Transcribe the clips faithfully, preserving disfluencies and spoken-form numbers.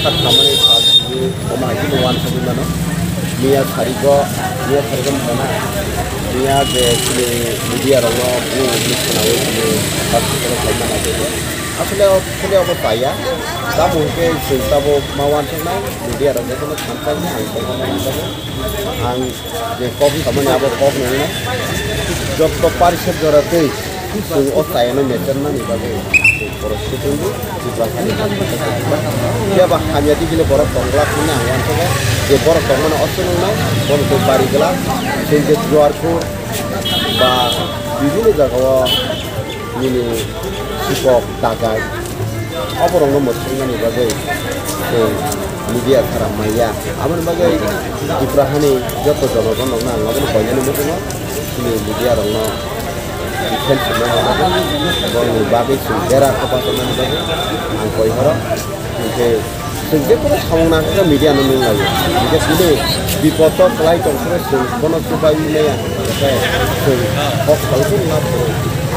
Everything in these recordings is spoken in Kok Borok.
Kha khamani sal simi omo hai kheno uansugwi mano. Miya sarigo, miya sarigo mano. Miya je chini media rokno bung bung khwnawi chini hospital khai mano. Asole o, asole obo chaya. Tamo hwnkhe chwng tabuk ma uansuknai media rok jotono thansa hwnwi ang tongmani uansuknai. Ang je kok samani abo kok nangna. Jotto parisok jora tei chwng o chayano mechenmani bagwi borok swtwngwi Tripura sani phiya ba hamya digile borok tongglak hwnwi ang uansukha. Je borok tongmani o chwngno bono tei bari glak chwng je duarpur ba bibinno jagao nini sipok dagai oborokno mwswknani bagwi chwng media khara maya. Aboni bagwi Tripura hani joto jonogonrokno ang obono koinani muchungo chini media rokno defense rwna bagwi, borokni bagwi chwng bera kwpasoknani bagwi ang koi horo. Hinkhe chwng je kono samung nangkha media no nung laio. Hinkhe tini bipod o kwlai tong phuru chwng bono chubai maya. Hinkhe chwng kok salsa wngna phuru.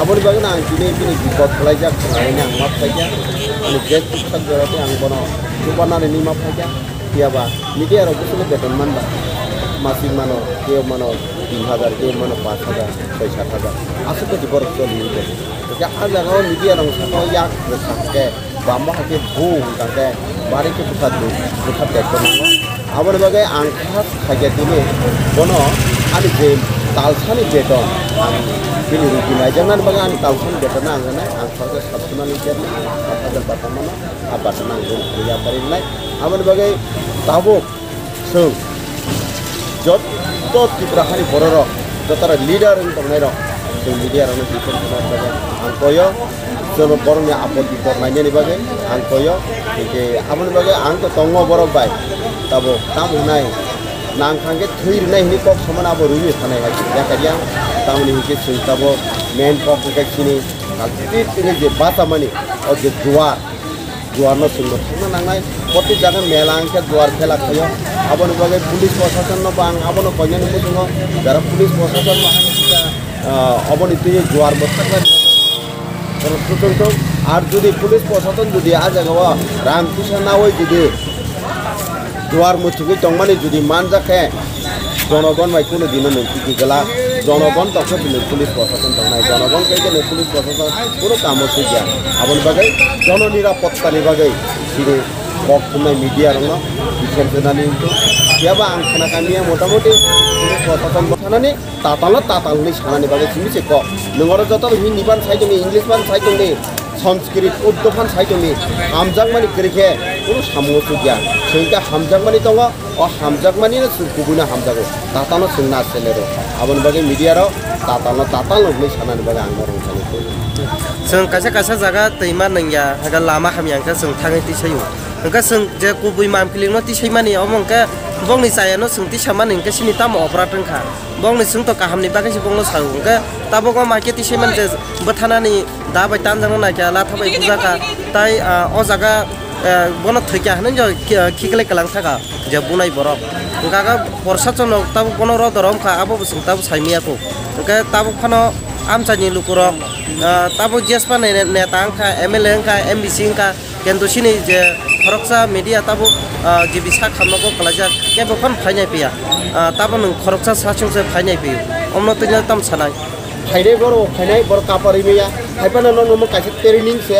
Aboni bagwino ang tini bini bipod kwlaijak hwnwi ang ma phaikha. Ani je tuksak jora tei ang bono chubanani ma phaikha. Phiya ba media rok bwswkno beton manba. Masing mano, kebo mano tin hajar, kebo mano panch hajar, soi sat hajar. Aswk khe borok choli wngkha. Hinkhe ah jagao media rok sakao yak rwkha khe. Bambo hai khe bu hwnkha khe bari khe bwkha du, bwkha tek tongo. Aboni bagwi ang kha khaikhe tini bono ani je talsani beton, ang bini rugi naijaknani bagwi ani talsani betonno ang rwnai, ang khoroksa satsumani cherno, ang pathajak batamano, a batamno ang rwna yapari rwnai. Aboni bagwi tabuk Chwng joto Tripura hani bororok, jotara leader wng tongnairok, chwng media rokno defend khlaina bagwi ang koyo, chwng borokni apot bipot nainani bagwi ang koyo, hinkhe aboni bagwi ang to tongo borok bai, tabuk tamo hwnai nang thangkhe thwi rwnai hwnwi kok samani abo rwwi thanai hai yakariya, tamoni hinkhe chwng tabuk main kok hwnkhe chini kalpit wngwi je bachamani o je duar. Duarno chwngno thangna nangnai. Proti jaga mela hwnkhe duar khela khaio. Aboni bagwi police proshasonno bo ang abono koinani muchungo. Jara police proshason bo hani kisa, ah, oboni twi duar mwthaknani borok swchwngthung. Ar jodi police proshason jodi a jagao rang puisa naui jodi duar mwthugwi tongmani jodi manjak khe, jonogon bai kunu dino nwng tiki glak. Jonogon tokhe bini police proshashan tongnai. Jonogon khe khe nwng police proshashan kunu kamo swijak. Aboni bagwi jono nirapottani bagwi chini kok thumnai media rokno defense rwnani wngkha. Phiya ba ang khna kamiya motamoti police proshashan bo thanani tatalno tatal hwnwi sanani bagwi simi se kok. Nwng oro joto Hindi ban sai tongdi, English ban sai tongdi. Sanskrit, Urdu phan sai tongdi, hamjakmani kwrwi khe kunu samungo chukya. Chwng khe hamjakmani tongo, o hamjakmani no chwng kubuino hamjago. Tatano chwng na selero. Aboni bagwi media rok tatalno tatalno hwnwi sanani bagwi ang norok thani koi. Chwng kaisa kaisa jaga twima nangya, hwnkhe lama hamya hwnkhe chwng thangwi tisaio. Hwnkhe chwng je kubui mamkilingno tisaimani, omo hwnkhe bongni chayano chwng tisamani hwnkhe chini tamo oporad wngkha. Bongni chwngto kahamni bagwi se bongno sao. Hwnkhe tabuk o maikhe tisaimani je bwthanani da bai tanjakna naikha, latha bai bujaka, tai, ah, o jaga, ah, bono thwikya hwnwi no ki-, khiklai kwlang thaka je bunai borok. Hwnkha khe porsa chwng tabuk bono rodo romkha, abo bo chwng tabuk saimaya kho. Hwnkhe tabuk phano amchaini lukurok, ah, tabuk G S P ni neta wngkha, M L A wngkha, M D C wngkha, kintu chini je khoroksa media tabuk, ah, G B sak hamno kok kwlaijak, kebo phano phainai phiya. Ah, tabuk nwng khoroksa sachwngse phainai phio. Omno twi tam sanai. Phainai borok, phainai borok kaparwi maya. Haiphano norok no kaisa training se,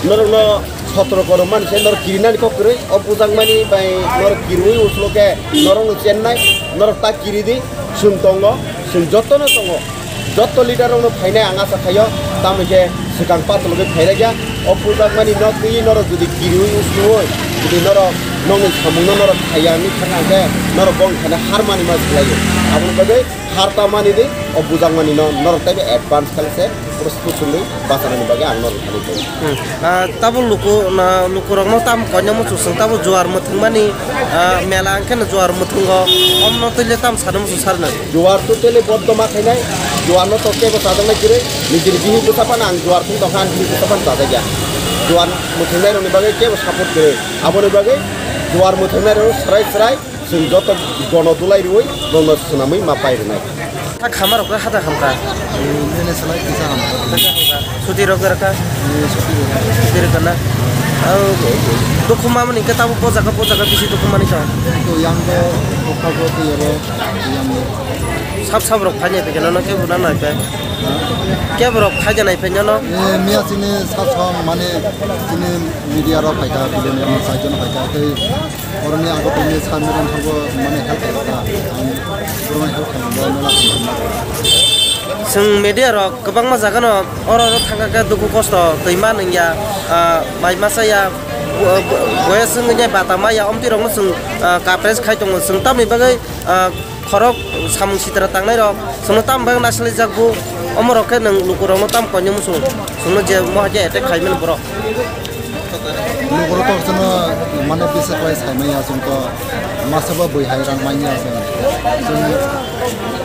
norok no sotro korom mani se, norok kirinani kok kwrwi. O bujak mani bai norok kiriwi usulo khe norok no chennai, norok ta kiri di, chwng tongo, chwng joto no tongo. Joto leader rok no phainai ang asa khaio, tamo khe swkang patologo phairakya. O bujak mani no twi norok jodi kiriwi usulo, jodi norok nokni samung no norok khaiya hinwi thangna khe norok bong khaina har mani ma swlaio. Aboni bagwi Harta mani di, o bujak mani no norok taibo advance kali se, prostut wngwi bachanani bagwi ang norok thani tongo. Hmm. Ah, tabuk luku, na, lukurokno tam koinai muchung chwng tabuk juar mwthwng mani, ah, mela hwnkhe no juar mwthwngo, omno twi le tam sana muchung sarnai. Juar totally boddo ma khainai, juar no to kebo chajaknai kwrwi, nijini bihik bwsa phano ang juar thwng tongkha, ang bihik bwsa phano chajakya. Juar mwthwngnai rokni bagwi kebo support kwrwi, aboni bagwi juar mwthwngnai rok swrai swrai, Chwng joto gono dulai rwui bono swnamwi ma pai rwnai. Tha khama rok hata hamkha. Nini salai kisa hamkha. Kisa hamkha. Suti rok rwkha? Suti rwkha na? Dukhu mamani khe tabuk bo jaga bo jaga bisi dukhu mani kha. Sab sab rok phainai phaikhe nono kebo na nai phe? Kebo rok phaikhe nai phe nono? Miya chini sab sab mane chini media rok phaikha, video ni saijon phaikha tei Oroni ago tini sir madam sabo mane help khaijak ta. Ang borokno help khainai bo nola khainai. Chwng media rok kwbangma jaga no oro oro thangkha khe dukhu kosto twi ma nungya, ah, bai masa ya, bo-, bo-, boya swngya bata maya omtwi rokno chwng, ah, coverage khai tongo chwng tamni bagwi, ah, khorok samung sitra tangnai rok chwngno tam bagwi naisinglaijak bo omo rok khe nwng luku rokno tam koinwi muchung chwngno je moha khe attack khaimani borok. Lukurok kok chwngno mane bisa kwlai sai manya chwng to masa bo bui hai rang manya chwng. Chwng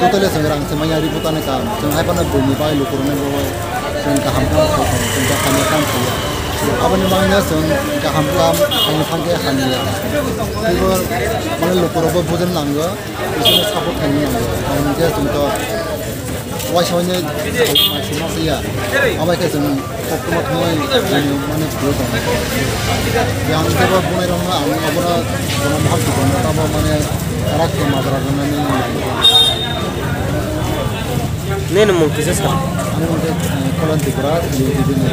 totally chwng rang se manya ribu tani kam. Chwng hai phano buini bai lukurokno bo chwng kaham kam khai tongo, chwng to hamya kam khaiya. Aboni bagwino chwng kaham kam khaina thangkhe hamya. Teibo mane lukurokbo bujina nango. Bisingno support khainai ang bo. Ang hwnkhe chwng to waisa wainwi maisingma phiya. Abai khe chwng koktwma thangwi chwng mane phuru tongo. Yang khe bo bunai rokno ang obono bono mohor kiphilno tabo mane rak khe majra rwnani. Nini mung kisa sa? Ani mung khe, eh, Kolan Tripura, U D P ni.